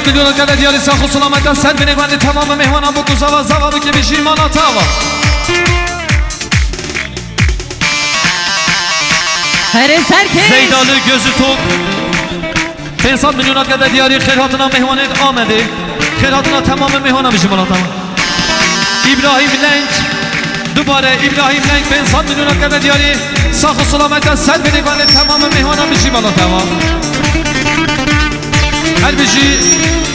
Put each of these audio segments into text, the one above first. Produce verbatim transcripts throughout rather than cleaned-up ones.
Milyonan kete diyarî, sax û selamet e, ser binê guhên temamê mêhwanan bû ku zava zava bike bijî mala te ava. Herê serkê. Zeydalı Gözü Tok. Pênc sed milyonan kete diyarî, xêr hatina mêhwanê Amedê. Xêr hatina temamê mêhwanan bijî mala te ava. Îbrahîm Lenk, dubare Îbrahîm Lenk, pênc sed milyonan kete diyarî, sax û selamet e, ser binê guhên temamê mêhwanan bijî mala te ava. Her bijî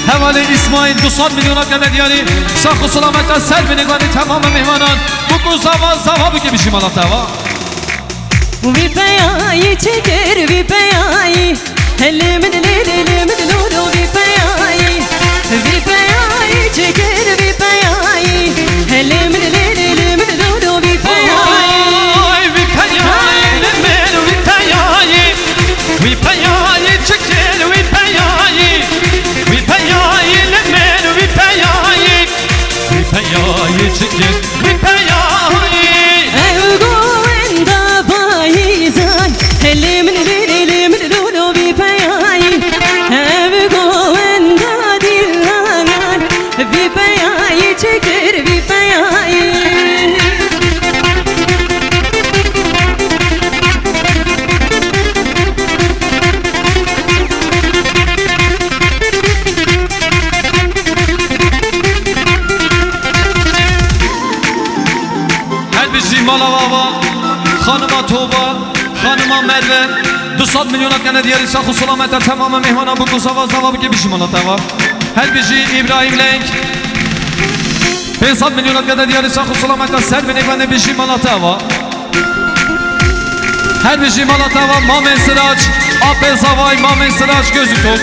hevalê Îsmaîl, du sed milyonan kete diyarî, sax û selamet e, ser binê guhên temamê mêhwanan, bû ku zava zava bike bijî mala te ava. Vî peyayî çi kir, vî peyayî. Helê min lê lê lê min lolo vî peyayî. Vî peyayî çi kir, vî peyayî. Helê min lê lê lê min lolo vî peyayî. Ay, vî peyayî, lê min vî peyayî. Vî peyayî çi kir, vî peyayî. Vî peyayî, lê min vî peyayî. Vî peyayî çi kir, vî peyayî. Ew go wenda payîzan, helê min lê lê lê min lolo vî peyayî. Ew go wenda dîlanan, vî peyayî çi kir, vî peyayî. Her bijî mala ava, xanima Toba, xanima Merve, du sed milyonan kete diyarî, sax û selamet e, temamê mêhwanan bû ku zava zava bike bijî mala te ava. Her bijî Îbrahîm Lenk. Pênc sed milyonan kete diyarî, sax û selamet e, ser binê guhên bijî mala te ava. Her bijî mala te ava, Mamê Sirac, Apê Zavay, Mamê Sirac, Gözü Tok.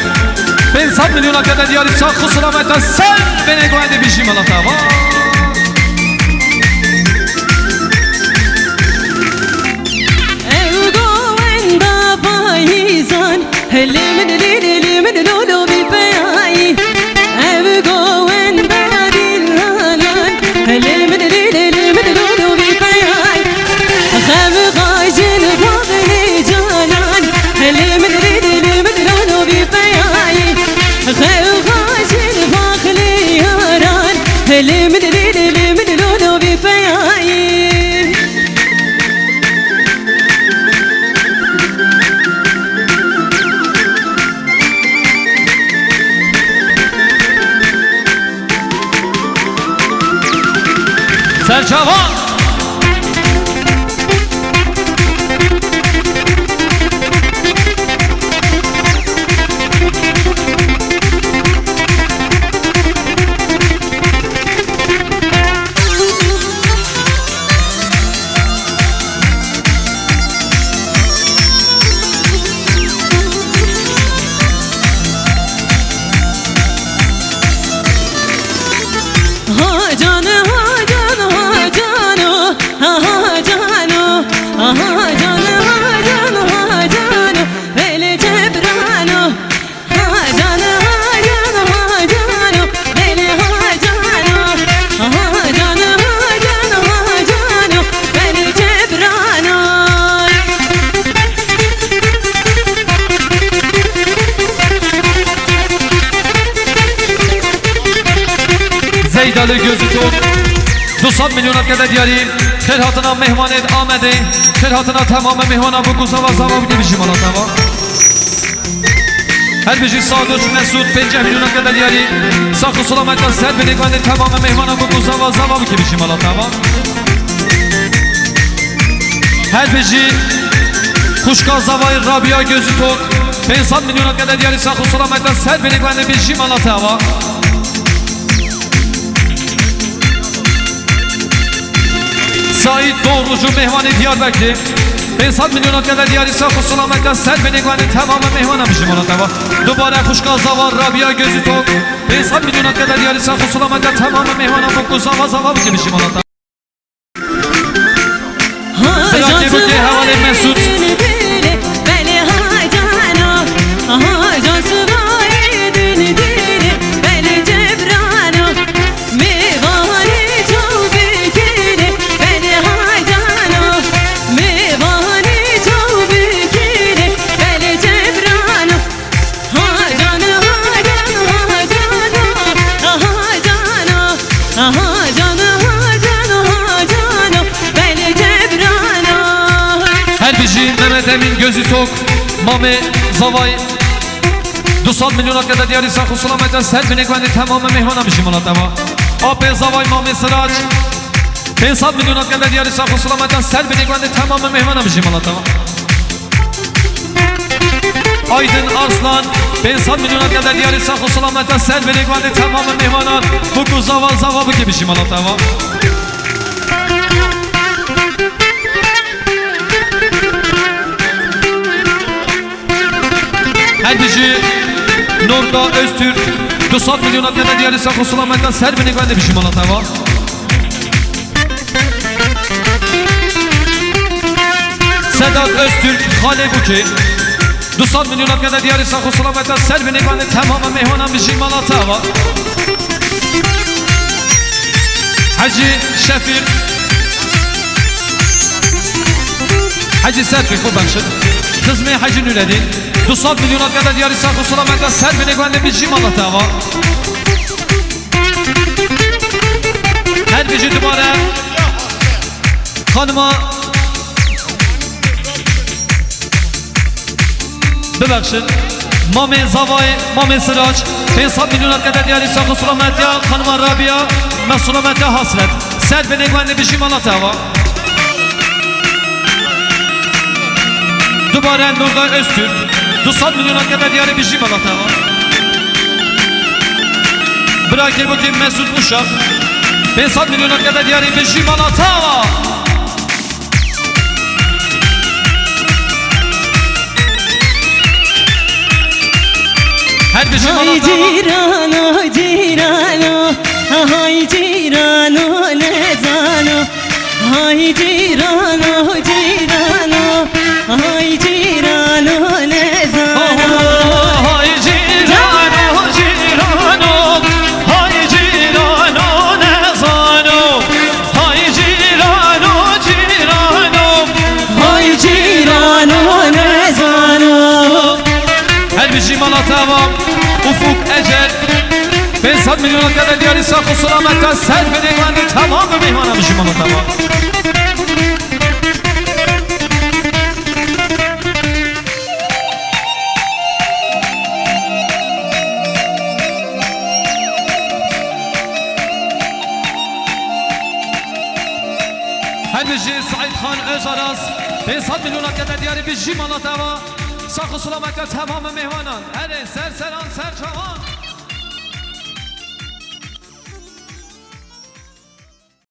Pênc sed milyonan kete diyarî, sax û selamet e, ser binê guhên bijî mala te ava. Ew go wenda payîzan, helê min lê lê lê min lolo vî peyayî. Ew go wenda dîlanan, helê min lê lê lê min lolo vî peyayî. Xew xajin baxlê canan, helê min lê lê lê min lolo vî peyayî. Xew xajin baxlê yaran, helê min lê lê lê min lolo vî peyayî. Serçava! Ha can, ha can, ha cano, ha, ha cano, ha, ha can, ha can, ha cano, Veli Cebrano. Ha can, ha can, ha cano, Veli ha cano. Ha can, ha can, ha cano, Veli Cebrano. Zeydalı Gözü Tok, du sed milyonan kete diyarî, xêr hatina mêhwanê Amedê, xêr hatina temamê mêhwanan bû ku zava zava bike bijî mala te ava. Her bijî Sadoç Mesut, pênceh milyonan kete diyarî, sax û selamet e, ser binê guhên temamê mêhwanan bû ku zava zava bike bijî mala te ava. Her bijî xwişka Zavayî Rabia Gözü Tok, pênc sed milyonan kete diyarî, sax û selamet e, ser binê guhên bijî mala te ava. Saîd Doğrucu, mêhwanê Diyarbekirê. Pênc sed milyonan kete diyarî, sax û selamet e, ser binê guhên temamê mêhwanan bijî mala te ava. Dubare xwişka Zava Rabia Gözü Tok. Pênc sed milyonan kete diyarî, sax û selamet e, temamê mêhwanan bû ku zava zava bike bijî mala te ava. Bira Kêbikê hevalê Mesut. Emîn Gözü Tok, Mamê Zavay, du sed milyonak ede diyarî sax û selamet e, ser binê guhê temamê mêhmanan bijî mala te va. Apê Zavay, Mamê Sirac, pênc sed milyonak ede diyarî sax û selamet e, ser binê guhê temamê mêhmanan bijî mala te va. Aydın Arslan, pênc sed milyonak ede diyarî sax û selamet e, ser binê guhê temamê mêhmanan, bûk û zava zava bikî bijî mala te va. Her bijî Nurda Öztürk, du sed milyonak ede diyarî sax û selamet e, ser binê guhê bijî mala te va. Sedat Öztürk, Xalê Bûkê, du sed milyonak ede diyarî sax û selamet e, ser binê guhê temamê mêhmanan bijî mala te va. Hecî Şefîq, Hecî Serfîq, bibexşin, xizmê Hecî Nûredîn, du sed milyonak ede diyarî sax û selamet e, ser binê guhê bijî mala te va. Her bijî dubare xanima, bibexşin, Mamê Zavayê, Mamê Sirac, pênc sed milyonak ede diyarî sax û selamet e, xanima Rabia, me selamet e Hasret. Ser binê guhê bijî mala te va. Dubare Nurda Öztürk, du sed milyonak ede diyarî bijî mala te va. Bira Kerbokê Mesut Uşak, pênc sed milyonak ede diyarî bijî mala te va. Her bijî mala te va. Hay cîrano, cîrano, hay cîrano nezano. Hay cîrano, cîrano, hay cîrano nezano. Hay cîrano, cîrano, hay cîrano nezano. Hay cîrano, cîrano, hay cîrano nezano. Her bijî mala te va. Ufuk Ecer, pênc sed milyonak ede diyarî sax û selamet e, ser binê guhê temamê mêhmanan bijî mala te va. Her bijî Saîd Xan Özaras, pênc sed milyonak ede diyarî bijî mala te va. Sax û selamet e temamê mêhmanan. Erê, ser seran, ser çavan.